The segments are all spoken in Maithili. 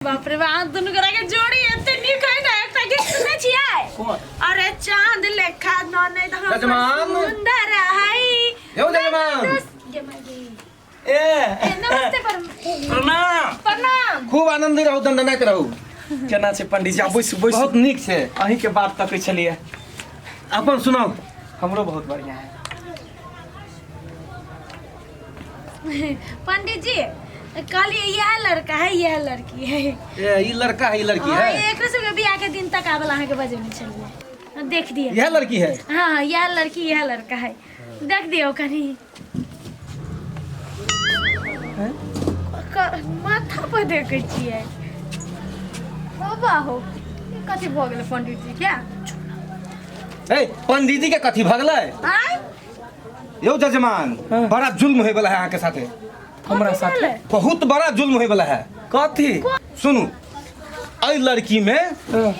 बाप रे बाप दुनू गोरा के जोड़ी एते नीक है ना एकटा गीत सुनै छियै कोन अरे चांद लेखा ननद हमर यजमान। सुंदर है यौ यजमान। गे माय गे। ए ए, नमस्ते पर प्रणाम प्रणाम खूब आनंदी रहू दंदनाइत रहू केना छै पंडीजी आ बैसू बैसू बहुत नीक छै अहीं के बात तकै छलियै अपन सुनाउ हमरो बहुत बढ़िया है पंडित जी कहलिए यह लड़का है यह लड़की है ए ई लड़का है ई लड़की हाँ, है एकरे सबके बियाह के दिन तक आबल अहाँके बजेने छलियै देख दिए यह लड़की है हाँ हाँ यह लड़की यह लड़का है देख दियौ कनी माथा पर देखै छियै बाबा हो ई कथी भऽ गेलै पंडित जी क्या ए पंडित जी के कथी भगलै आँय यौ जजमान हाँ। बड़ा जुल्म होय वाला है अहाँ के साथे हमरा कथी साथे भेलै? बहुत बड़ा जुल्म होय वाला है कथी सुनू एहि लड़की में हाँ,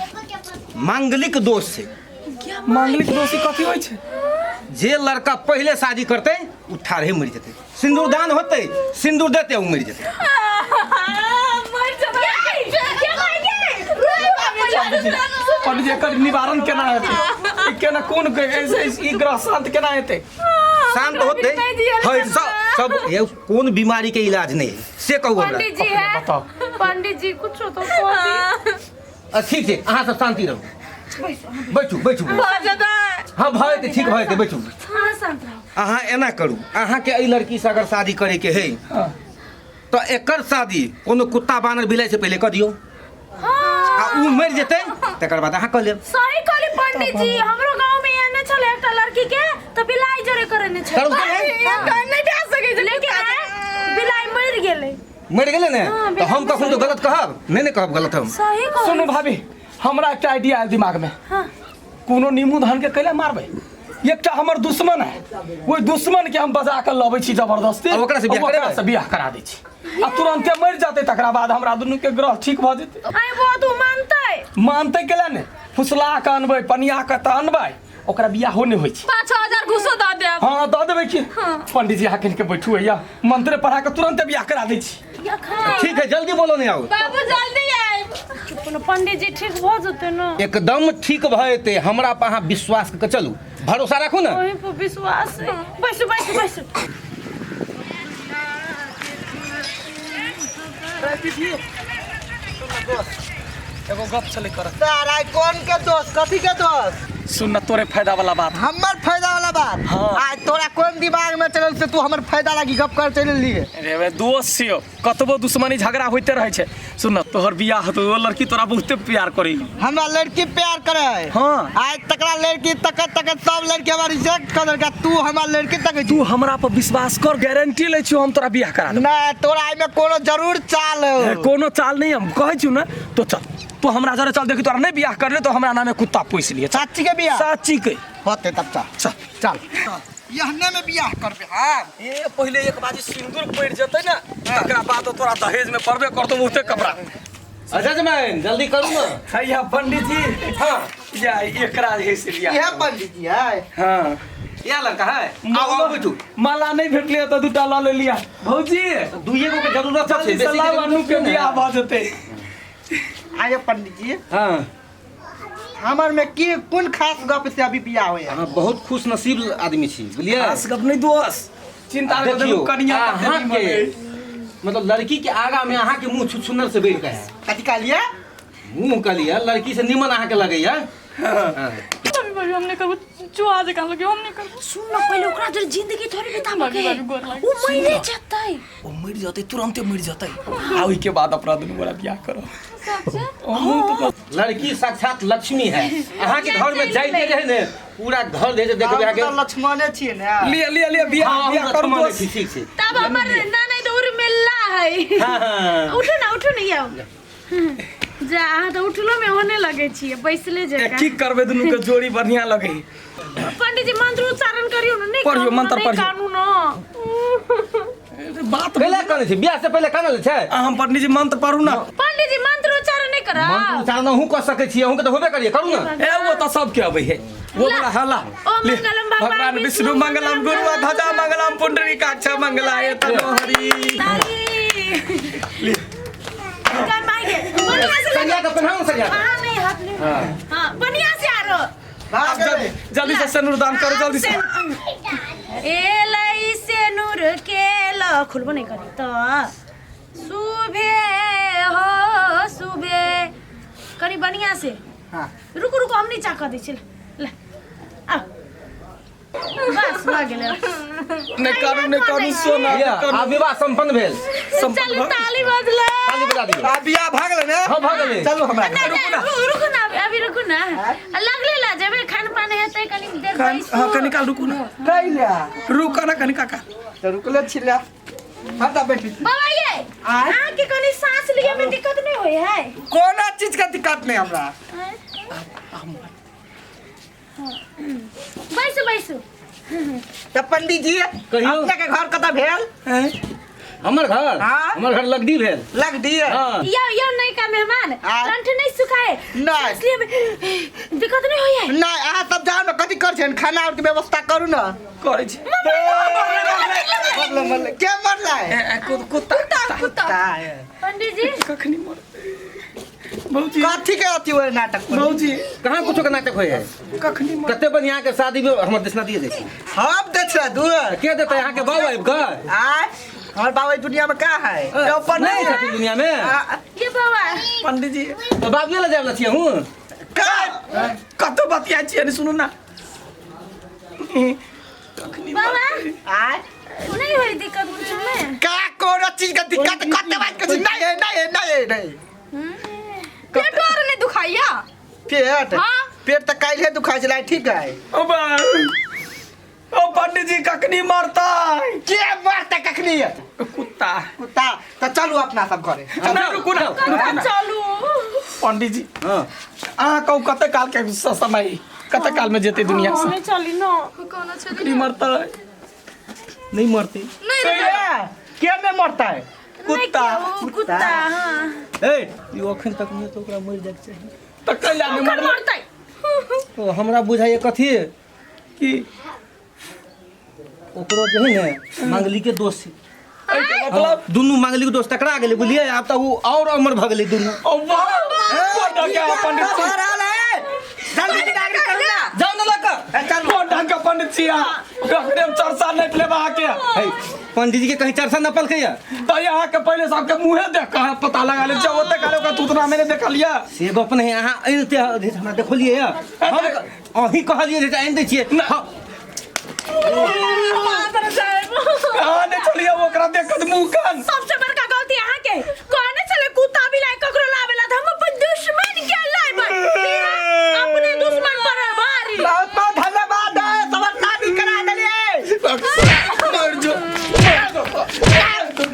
मांगलिक दोष छै मांगलिक दोषी कथी होइ छै जे लड़का पहिले शादी करतै ओ ठाढ़े मरि जेतै सिंदूरदान होतै सिंदूर देतै ओ मरि जेतै मर जेबै के भाई गे पंडित जी एकर निवारण केना हेतै ई केना कोन ऐसे ई ग्रह शांत केना हेतै शांत होतै है सब सब ये कोन बीमारी के इलाज नहीं है से कहू हमरा पंडित जी है बताओ। पंडित जी कुछ तो कह दी ठीक छै अहाँ सब शांति रहू बैठू बैठू हाँ भऽ जेतै ठीक भऽ जेतै बैठू अहाँ शांत रहू अहाँ एना करू अहाँके एहि लड़कीसँ अगर शादी करैके है हाँ। तऽ एकर शादी कोनो कुत्ता बानर बिलाइ से पहिले कऽ दियौ आ उ मरि जेतै तकर बाद अहाँ कऽ लेब सही कहली पंडित जी हमरो गांव में एने छल एकटा लड़की के तऽ बिलाई जोरे करेने छल करू तऽ नहीं जा सकै छै लेकिन बिलाई मरि गेलै मरि गेलै ने हाँ, तऽ हम कखनो तऽ गलत कहब नहि ने कहब गलत हम सही कहली सुनू भाभी हमरा एकटा आइडिया आयल दिमाग में हाँ। कोनो नीमू धान के कैला मारबै एकटा हमर दुश्मन है ओहि दुश्मन के हम बजा के लबै छी जबरदस्ती आ ओकरा से बियाह ओकरा करेबै? से बियाह करा दै छी आ तुरंते मरि जेतै तकरा बाद हमरा दुनू के ग्रह ठीक भऽ जेतै आइ वो तू मानतै मानतै केला ने फुसला के अनबै पनिया के तऽ अनबै ओकरा बियाहो नहि होइ छै 5-6 हजार घूसो दऽ देब हाँ दऽ देबै की पंडित जी अहाँ कनिके बैठू हैया मंत्र पढ़ा के तुरंते बियाह करा दै छी ठीक है जल्दी बोलो नहीं आओ बाबू जल्दी आयब कोनो पंडित जी ठीक भऽ जेतै ने एकदम ठीक भऽ जेतै हमरा पर अहाँ विश्वास कऽ चलू भरोसा राखू ने ओहि पर विश्वास है बैसू बैसू बैसू एगो गप छलै करत तारा कौन के दोस्त कथी के दोस्त सुन न तोरे फायदा वाला बात हमर फायदा वाला बात हाँ। आज तोरा कोन दिमाग में चलल से तू हमर फायदा लागी गप कर चलि लिए अरे बे दोस्त छियो कतबो दुश्मनी झगड़ा होइते रहै छै सुन न तोहर बियाह हेतौ ओ लड़की तोरा बहुते प्यार करी हमरा लड़की प्यार करे है हाँ। आज तकरा लड़की तकत तकत सब लड़की हमरा रिजेक्ट कर देलका तू हमरा लड़की तक तू हमरा पर विश्वास कर गारंटी लै छियो हम तोरा बियाह करा देबौ ना तोरा एहिमे कोनो जरूर चाल हो ए, कोनो चाल नहीं हम कहै छियो ने तो चल तू हमरा जरे चल देखी तोरा नहीं बियाह कर ले तो हमरा नामे कुत्ता पोस लिए चाची के बियाह साची के होते तब चल चल चल यहने में बियाह करबे हाँ ए पहिले एक बाजी सिंदूर पड़ जेतै ने तकरा बाद तोरा दहेज में पड़बे करतौ बहुते कपड़ा अच्छा जमाइन जल्दी करू ना हैया पंडित जी हाँ या एकरा जे से बियाह इहे पंडित जी है हाँ यह लड़का है आओ आओ बैठू माला नहीं भेटले तऽ दूटा लऽ लेलिया भौजी दुइए गो के जरूरत छै जल्दी से बेसी के लाउ जरूरत अनु के नहि ने। बियाह भऽ जेतै आगे पंडित जी हाँ हमर में की कोन खास गप से अभी बियाह होय अहाँ बहुत खुश नसीब आदमी छी बुझलियै खास गप नहीं दोस्त चिंता आ नहि देखियौ करू कनिया कते अहाँके निमन अइ। मतलब लड़की के आगा में अहाँके मुंह छुछुनर से बढ़ि के है कथी कहलिए मुंह कहलियै लड़की से निमन अहाँके लगैया हाँ। भाभी भाभी हम नहीं करबो चुहा जकाँ लगे हम नहीं करबो सुन न पहिले ओकरा जरे जिंदगी थोड़ी बिताबऽ के भाभी, भाभी, गोर लागै उ मरे जेतै ओ मरि जेतै तुरन्ते मरि जेतै आ ओहिके बाद अपना दुनू गोरा बियाह करब लड़की साक्षात लक्ष्मी है अहाँके घर में जाइते रहे ने पूरा घर जे छै देखबै हम अहाँके तऽ लक्ष्मणे छियै ने लिअ लिअ लिअ बियाह हाँ, बियाह हम करू लक्ष्मणे दोस्त छी ठीक छै तब हमर नाना तऽ उर्मिला है हाँ हाँ उठू ना उठू ना यौ जा अहाँ तऽ उठलो में होने लगे छियै बैसले ए, जकाँ की करबै दुनू के जोड़ी बढ़िया लगे पंडित जी मंत्र उच्चारण करियौ ने नहि पढ़ियौ, कानू मंत्र ने, नहि पढ़ियौ। कानू ने बात पहिले कानै छै बियाह से पहिले कानल छै अहाँ पंडित जी मंत्र पढ़ू ना पंडित जी मंत्र उच्चारण नहि करब मंत्र उच्चारण अहूँ कऽ सकै छी अहूँके तऽ होबे करिए करू ना ए वो तो सबके अबै है वो वाला हला ओम ले, मंगलम भगवान भगवान विष्णु मंगलम गुरु ध्वजा मंगलम पुंडरीकाक्ष मंगलाय तनोहरि ताली। ले गंगा आगे बढ़िया से सरिया के पहनाऊ सरिया के। हाँ नहीं हाथ नहीं हाँ बढ़िया से आरो भाग गेलै। जल्दी से सिंदूरदान करो जल्दी से। ए लई से नूर के ल खुलबो नहीं करी त सुबे हो सुबे कनी बढ़िया से। हाँ। रुको रुको हम नीचा कर दै छी ल आ बस भऽ गेलै। नहि करू नहि करू सोना लिअ, नहि करू। आब विवाह संपन्न भेल। संपन्न चलू भऽ ताली बजलै। ताली बजा दियौ। आ बियाह भऽ गेलै ने? हाँ, भऽ गेलै। चलू हमरा नहीं नहीं रुकू ना अभी रुकू ना लगले ला जेबै खान पान हेतै कनी देर बैसू। हाँ कनी काल रुकू ना। कैला रुक ना कनी काका। तऽ रुकले छिला हम तऽ बैठी। बाबा ये आँय? अहाँके कनी सांस लिए में दिक्कत नहीं होय है? कोनो चीज के दिक्कत नहीं हमरा। बैसू बैसू। तऽ पंडित जी कहियौ। अपने के घर कतऽ भेल? हमर घर? हाँ। हमर घर लगडी भेल। लगडी? हाँ। यो यो नहीं का मेहमान आँय? कंठ नहीं सुखाए नहीं। इसलिए दिक्कत नहीं होय है? नहीं अहाँ सब जाउ ने कथी कर छियनि खाना और के व्यवस्था करू ने। करै छी। मरलै मरलै के मरलै? कुत्ता कुत्ता। पंडित जी कखनी मरतै? भौजी कथी के अथी होय नाटक? भौजी कहाँ कुछो के नाटक होय है? कखनी मरतै? कते बढ़िया के शादी में हमर दक्षिणा दिए जाइ छै। हम दै छियै दूर। के देतै अहाँके बाबू आबि कऽ? आय हमर बाबा दुनिया में का है? ऊपर नहीं छथिन दुनिया में। ये बाबा पंडित जी तऽ बाबुए लए जाय वला छियै हूँ। का कतौ बतियाइ छियै ने सुनू ना। कखनी बाबा मरतै? आय नहीं होय दिक्कत कुछ में? का कोनो चीज के दिक्कत कते बात के नहीं है नहीं है नहीं है नहीं। पेट और नहीं दुखाइया? पेट? हाँ। पेट तऽ काल्हे दुखाइ छलै ठीक है। ओ बा ओ पंडित जी कखनी मरतै? के मरतै कखनी? कुत्ता। कुत्ता तऽ चलू अपना सब घरे। नहीं रुकू ना रुकू ना। चलू पंडित जी हाँ। अहाँ कहू कते काल के समय कते काल में जेतै दुनिया से? हमें चली ना कोनो छली कखनी मरतै? नहीं मरतै। नहीं रे के में मरतै? कुत्ता। कुत्ता। हाँ ए ई अखन तक नहि तऽ ओकरा मरि जाइके चाही। तऽ कैला नहि मरलै? मरतै। ओ हमरा बुझाइए कथी की ओकरो जे है ने मांगली के दोष छै। मतलब दुनू मांगली के दोष टकरा गेलै बुझलियै। आब तऽ ओ और अमर भऽ गेलै दुनू। ओ वाह कोन ढंग के पंडित छी? जल्दी बिदागरी करू ना। जाउ ने लऽ कऽ। चलू। कोन ढंग के पंडित छी अहाँ? कखने हम चर्चा नहि लेब अहाँके। है पंडित जी के कहीं चरसा न पलकै या? तऽ अहाँके पहिले सबके मुँहे देख कऽ पता लगा ले छियै ओते काल ओकरा थुथना में नहि देखलियै। से गप नहि अहाँ आनिते हमरा देखलियै या? हम अहीं कहलियै जे आनि दै छियै। अहाँ नहि छलियै ओकरा देखत मुँह कान। सबसे बड़का गलती अहाँ के कहने छले कुत्ता बिलाई ककरो लावेला त हम अपन दुश्मन के लाइबै। अपने दुश्मन पर भारी। बहुत बहुत धन्यवाद है सबक शादी करा देलियै। मर जो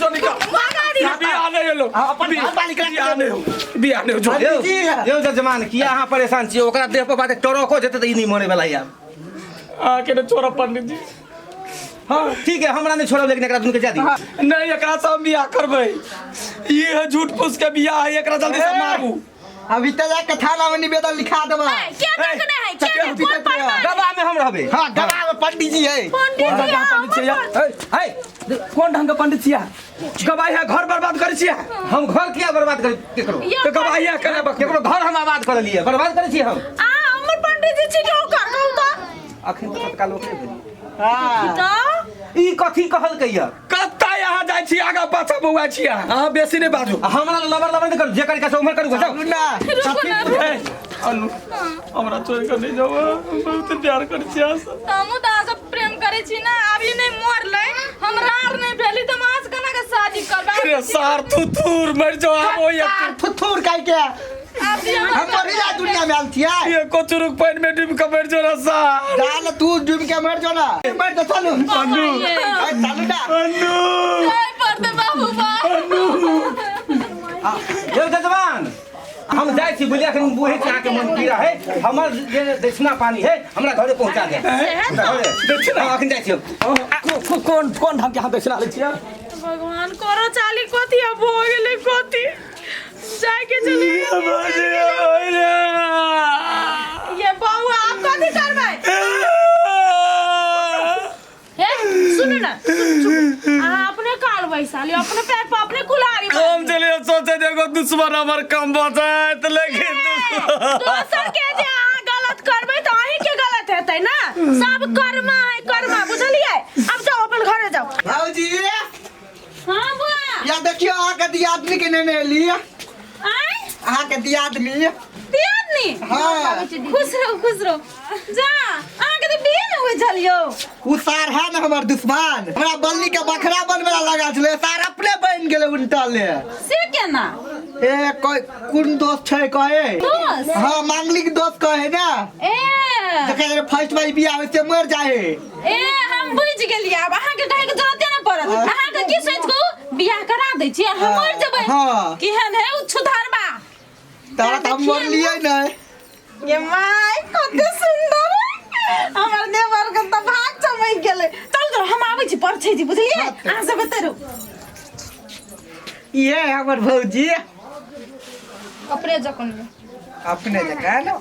जो निकल। बियाह नहीं होलो। अपन घर वाली करा बियाह नहीं हो बियाह नहीं हो जो। यौ यौ जजमान किया अहाँ परेशान छियै? ओकरा देह पर बाटे टरको जेतै तऽ ई नहि मरै वला यार। अहाँके नहि छोड़ब पंडित जी। हाँ ठीक है हमरा नहीं छोड़ब लेकिन एकरा दुनू के जा दियौ। नहीं एकरा से हम बियाह करबै। ई है झूठ फूस के बियाह है एकरा जल्दी से मारू। अभी तऽ जाके थाना में निवेदन लिखा देबै। के देखने है के ने कोन पढ़बै? गवाह में हम रहबै। हाँ गवाह में पंडित जी है। पंडित कोन जी ढंग के पंडित छियै? है कोन ढंग के पंडित छियै? गवाही है घर बर्बाद करै छियै। हम घर किया बर्बाद करी केकरो? तऽ गवाही है केना बक केकरो घर हम आबाद कर लिए बर्बाद करै छी हम? आ हमर पंडित जी छी के ओकर कहू तऽ। अखन तऽ तत्काल ओकरे भेल। हाँ तऽ ई कथी कहलकै या? कत्ता यहाँ जाइ छी आगा पाछा बौआ छी अहाँ बेसी नहि बाजू। आ हमरा लबर लबर नहि करू जे करी से उम्हर करू जाउ। चलू ना। रुको ना। ए, अनु हमरा छोड़ि कऽ नहि जाउ हम बहुत प्यार करै छी अहाँ से। हमहूँ तऽ अहाँ से प्रेम करै छी ना। अभी नहीं मरलै हमरा आर नहीं भेली तऽ हम अहाँ से केना के शादी करबै? अरे सार थुथुर मरि जाउ आब ओहि थुथुर काहे के? अभी हम मरी दुनिया में आयल छियै। ये कोचुरुक पानि में डूबि कऽ मरि जो रे सार। जा ना तू डूबि के मर जो ना। मर जो चलू। अनु ए, चलू ना। अनु पड़तै बाबू बा। यौ जजमान हम जाइ छी बुझलियै। अखन बुझै छी अहाँके मन पीड़ा है। हमर जे दक्षिणा पानी है हमरा घरे पहुँचा दे। दक्षिणा? हाँ अखन जाइ छी हम। कोन कोन ढंग के अहाँ दक्षिणा लै छियै? भगवान करो चाली कथी अब हो गेलै कथी जाके चली ये बौआ आप कथी करबै? हे सुनू ना अहाँ अपने कालबै। वैशाली अपने पैर पर अपने कुल्हाड़ी मार। हम चलिए सोचे देखो दुश्मन हमर कम बचत लेकिन दोसर के जे अहाँ गलत करबै तऽ अहीं के गलत हेतै ना सब कर्मा है कर्मा बुझलियै अब जाओ अपन घरे जाओ भौजी हाँ बुआ या देखियो अहाँके दियादनी के नेने एली आय अहाँके दियादनी दियादनी हाँ खुश रहो खुश रहो जा अहाँके तऽ बिहे ने होइ छल यौ उ सार है ना हमर दुश्मन हमरा बल्ली के बखरा बनबे ला लगा छलै सार अपने बन गेलै उल्टले से केना ए कोई कोन दोस्त छै कहे दोस्त? हाँ मांगलिक दोस्त कहे ना ए जखन फर्स्ट बार बियाह होइ से मर जाए ए हम बुझि गेलियै आब अहाँके कहैके जरूरते नहि पड़त अहाँके की सोचि कऽ बियाह करा दै छी हम मरि जेबै हाँ। केहन है उ छुधरबा तारा तऽ हम मरलियै नहि ये माय कते सुंदर हमर देवर के तऽ भाग चमकि गेलै चल चल हम आबै छी परछै छी बुझलियै अहाँ सब एतै रहू ये हमर भौजी अपने जखन अपने जकाँ ने।